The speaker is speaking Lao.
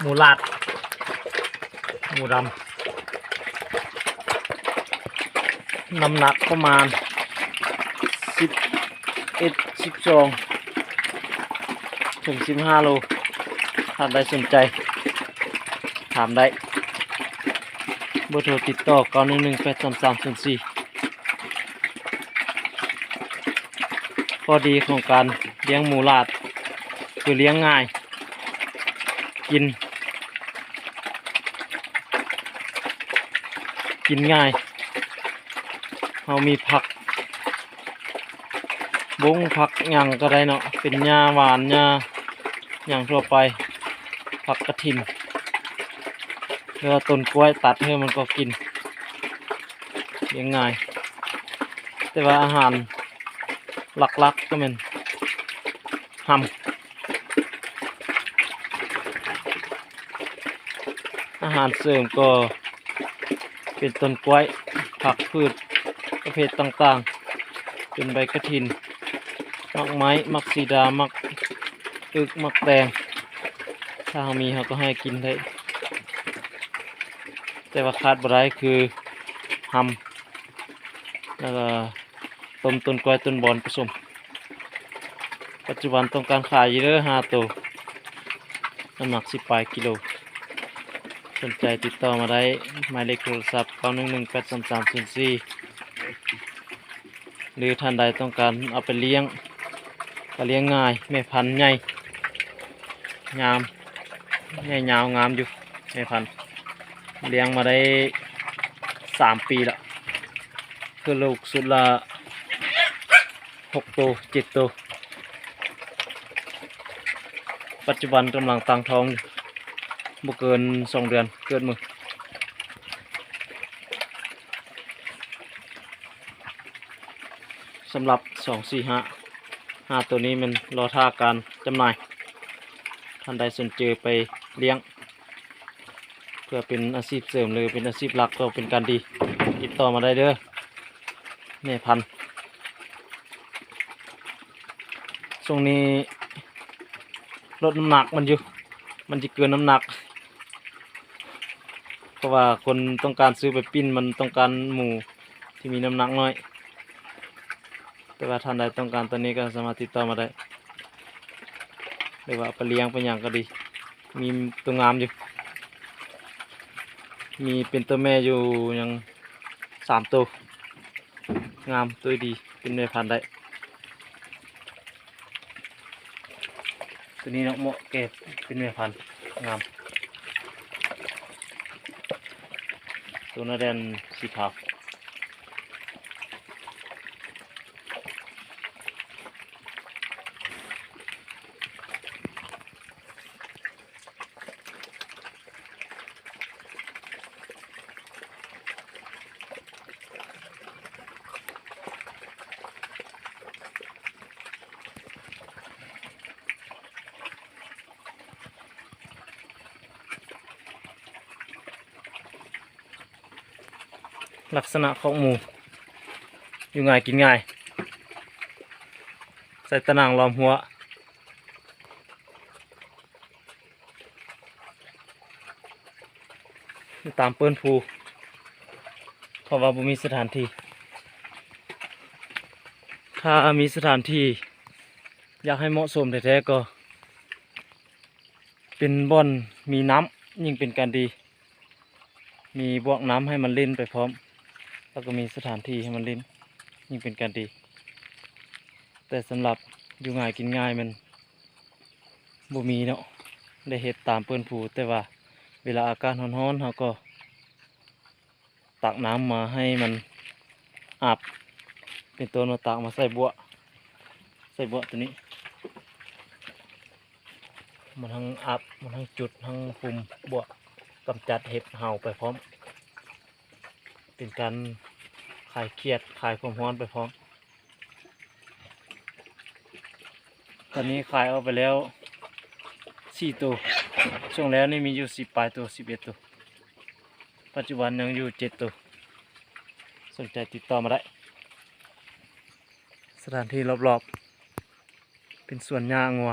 ໝູຫຼາດ ໝູດຳ ນ້ຳໜັກປະມານສິບເອັດ ສິບສອງ ເຖິງສິບຫ້າໂລ. ທ່ານໃດສົນໃຈ ຖາມໄດ້ ເບີໂທຕິດຕໍ່ ເກົ້າໜຶ່ງໜຶ່ງ ແປດສາມສາມ ສູນສີ່. ຂໍ້ດີຂອງການລ້ຽງໝູຫຼາດ ຄືລ້ຽງງ່າຍ ກິນ ກິນງ່າຍ. ເຮົາມີຜັກບົ້ງ ຜັກຫຍັງກໍໄດ້ເນາະ ເປັນຫຍ້າຫວານ ຫຍ້າຫຍັງທົ່ວໄປ ຜັກກະຖິນ ຫຼືວ່າຕົ້ນກ້ວຍ ຕັດໃຫ້ມັນກໍກິນ ລ້ຽງງ່າຍ. ແຕ່ວ່າອາຫານຫຼັກໆກໍແມ່ນຮຳ ອາຫານເສີມກໍເປັນຕົ້ນກ້ວຍ ຜັກພືດປະເພດຕ່າງໆ ເປັນໃບກະຖິນ ໝາກໄມ້ ໝາກສີດາ ໝາກອຶກ ໝາກແຕງ ຖ້າເຮົາມີເຮົາກໍໃຫ້ກິນໄດ້ ແຕ່ວ່າຂາດບໍ່ໄດ້ຄືຮຳ ແລ້ວກໍຕົ້ມຕົ້ນກ້ວຍ ຕົ້ນບອນປະສົມ. ປັດຈຸບັນຕ້ອງການຂາຍຢູ່ເດີ ຫ້າໂຕ ນ້ຳໜັກສິບປາຍກິໂລ. ສົນໃຈຕິດຕໍ່ມາໄດ້ ໝາຍເລກໂທລະສັບ ເກົ້າໜຶ່ງໜຶ່ງ ແປດສາມສາມ ສູນສີ່ ຫຼືທ່ານໃດຕ້ອງການເອົາໄປລ້ຽງ ກໍລ້ຽງງ່າຍ ແມ່ພັນໃຫຍ່ງາມ ໃຫຍ່ຍາວງາມຢູ່ ແມ່ພັນ ລ້ຽງມາໄດ້ສາມປີລະ ຄືລູກຊຸດລະຫົກໂຕ ເຈັດໂຕ. ປັດຈຸບັນກຳລັງຕັ້ງທ້ອງຢູ່ ບໍ່ເກີນສອງເດືອນ ເກີດມື້. ສຳລັບສອງ ສີ່ ຫ້າ ຫ້າໂຕນີ້ແມ່ນລໍຖ້າການຈຳໜ່າຍ. ທ່ານໃດສົນໃຈໄປລ້ຽງ ເພື່ອເປັນອາຊີບເສີມ ຫຼືເປັນອາຊີບຫຼັກ ກໍເປັນການດີ ຕິດຕໍ່ມາໄດ້ເດີ ແມ່ພັນ. ຊ່ວງນີ້ລົດນ້ຳໜັກມັນຢູ່ ມັນຊິເກີນນ້ຳໜັກ ເພາະວ່າຄົນຕ້ອງການຊື້ໄປປີ້ນ ມັນຕ້ອງການໝູທີ່ມີນ້ຳໜັກໜ້ອຍ. ແຕ່ວ່າທ່ານໃດຕ້ອງການໂຕນີ້ກໍສາມາດຕິດຕໍ່ມາໄດ້ ຫຼືວ່າເອົາໄປລ້ຽງໄປຫຍັງກໍດີ. ມີໂຕງາມຢູ່ ມີເປັນໂຕແມ່ຢູ່ຍັງສາມໂຕ ງາມ ໂຕດີ ເປັນແມ່ພັນໄດ້. ໂຕນີ້ເນາະ ເໝາະແກ່ເປັນແມ່ພັນ ງາມ ໂຕໜ້າແດນສີຂາວ. ລັກສະນະຄອກໝູ ຢູ່ງ່າຍກິນງ່າຍ ໃສ່ຕາໜ່າງລ້ອມຮົ້ວ ຢູ່ຕາມເປີ້ນພູ ເພາະວ່າບໍ່ມີສະຖານທີ່. ຖ້າມີສະຖານທີ່ ຢາກໃຫ້ເໝາະສົມແທ້ໆ ກໍເປັນບ່ອນມີນ້ຳ ຍິ່ງເປັນການດີ ມີບວກນ້ຳໃຫ້ມັນຫຼິ້ນໄປພ້ອມ ແລ້ວກໍມີສະຖານທີ່ໃຫ້ມັນຫຼິ້ນ ຍິ່ງເປັນການດີ. ແຕ່ສຳລັບຢູ່ງ່າຍກິນງ່າຍ ມັນບໍ່ມີເນາະ ໄດ້ເຮັດຕາມເປີ້ນພູ. ແຕ່ວ່າເວລາອາກາດຮ້ອນໆ ເຮົາກໍ ຕັກນ້ຳມາໃຫ້ມັນອາບ ເປັນຕົ້ນວ່າຕັກມາໃສ່ບົວ ໃສ່ບົວໂຕນີ້ ມັນທັງອາບ ມັນທັງຈຸດ ທັງຄຸມບົວ ກຳຈັດເຫັບເຫົ່າໄປພ້ອມ ເປັນການຄາຍຄຽດ ຄາຍຄວາມຮ້ອນໄປພ້ອມ. ຕອນນີ້ຂາຍອອກໄປແລ້ວສີ່ໂຕ ຊ່ວງແລ້ວນີ້ມີຢູ່ສິບປາຍໂຕ ສິບເອັດໂຕ ປັດຈຸບັນຍັງຢູ່ເຈັດໂຕ. ສົນໃຈຕິດຕໍ່ມາໄດ້. ສະຖານທີ່ລອບໆ ເປັນສວນຫຍ້າງົວ